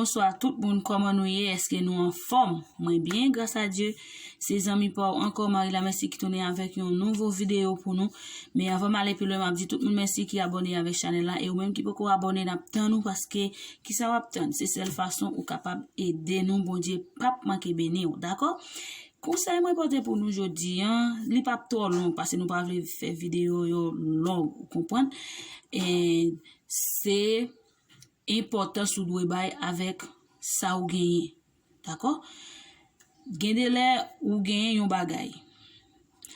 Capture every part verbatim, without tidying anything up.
Bonswa tout moun, kòman nou ye? Èske nou anfòm? Mwen byen, gras a Dye. Se zanmi pa w ankò, Marie Lamercie, ki tounen avèk yon nouvo videyo pou nou. Men anvan m ale pi lwen, m ap di tout moun mèsi ki abòne avèk chanèl la. E ou menm ki poko abòne, n ap tann ou, paske kisa w ap tann? Se sèl fason ou kapab ede nou. Bondye p ap manke beni w, dakò? Konsèy mwen pote pou nou jodi a, li p ap twò long, paske nou pa vle fè videyo yo long, ou konprann? E se enpòtans ou dwe bay avèk sa ou genyen. Dakò? Gen de lè ou genyen yon bagay.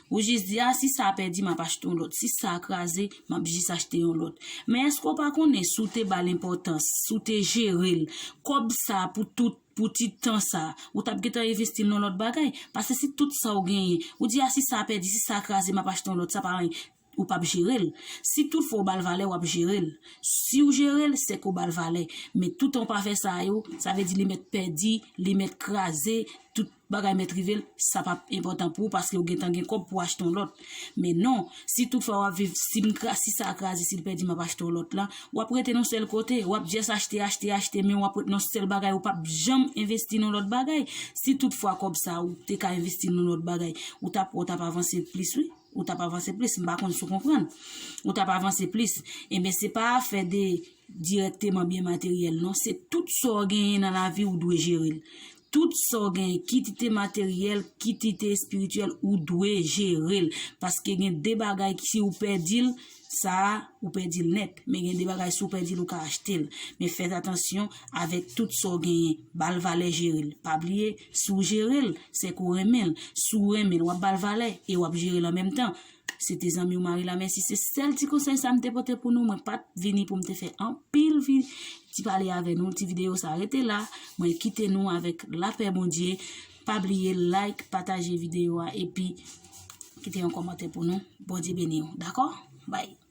Ou jis di, "A, si sa pèdi, m ap achte yon lòt. Si sa kraze, m ap jis achte yon lòt." Men èske w pa konnen si w te ba l enpòtans, si w te jere l, kòb sa pou tout, pou ti tan sa, ou t ap gentan envesti l nan lòt bagay? Paske si tout sa w genyen, ou di, "A, si sa pèdi, si sa kraze, m ap achte yon lòt, sa pa anyen." Ou p ap jere l. Si toutfwa w ba l valè, w ap jere l. Si w jere l, se ke w ba l valè. Men toutan w pa fè sa yo, sa vle di li mèt pèdi, li mèt kraze, tout bagay mèt rive l, sa p ap enpòtan pou ou paske w gentan gen kòb pou w achte yon lòt. Men non, si toutfwa w ap viv, si m kra-, si sa a kraze, si l pèdi, m ap achte yon lòt la, w ap rete nan sèl kote, w ap jis achte, achte, achte, men w ap rete nan sèl bagay, ou p ap janm envesti nan lòt bagay. Si toutfwa kòb sa ou te ka envesti nan lòt bagay, ou t ap, ou t ap avanse plis, wi. Ou t ap avanse plis, m pa konn si w konprann. Ou t ap avanse plis. Enben, se pa afè de dirèkteman byen materyèl, non. Se tout sa w genyen nan lavi, ou dwe jere l. Tout sa w genyen, kit li te materyèl, kit li te espirityèl, ou dwe jere l. Paske gen de bagay, si w pèdi l, sa a, ou pèdi l nèt. Men gen de bagay, si w pèdi l, ou ka achte l. Men fè atansyon avèk tout sa w genyen. Ba l valè, jere l. Pa bliye, si w jere l, se ke w renmen l. Si w renmen l, w ap ba l valè e w ap jere l an menm tan. Se te zanmi w Marie Lamercie. Se sèl ti konsèy sa m te pote pou nou. Mwen pa t vini pou m te fè anpil vi-, ti pale avè nou. Ti videyo sa rete la. Mwen kite nou avèk lapè Bondye. Pa bliye like, pataje videyo a epi kite yon kòmantè pou nou. Bondye beni w. Dakò? Bye.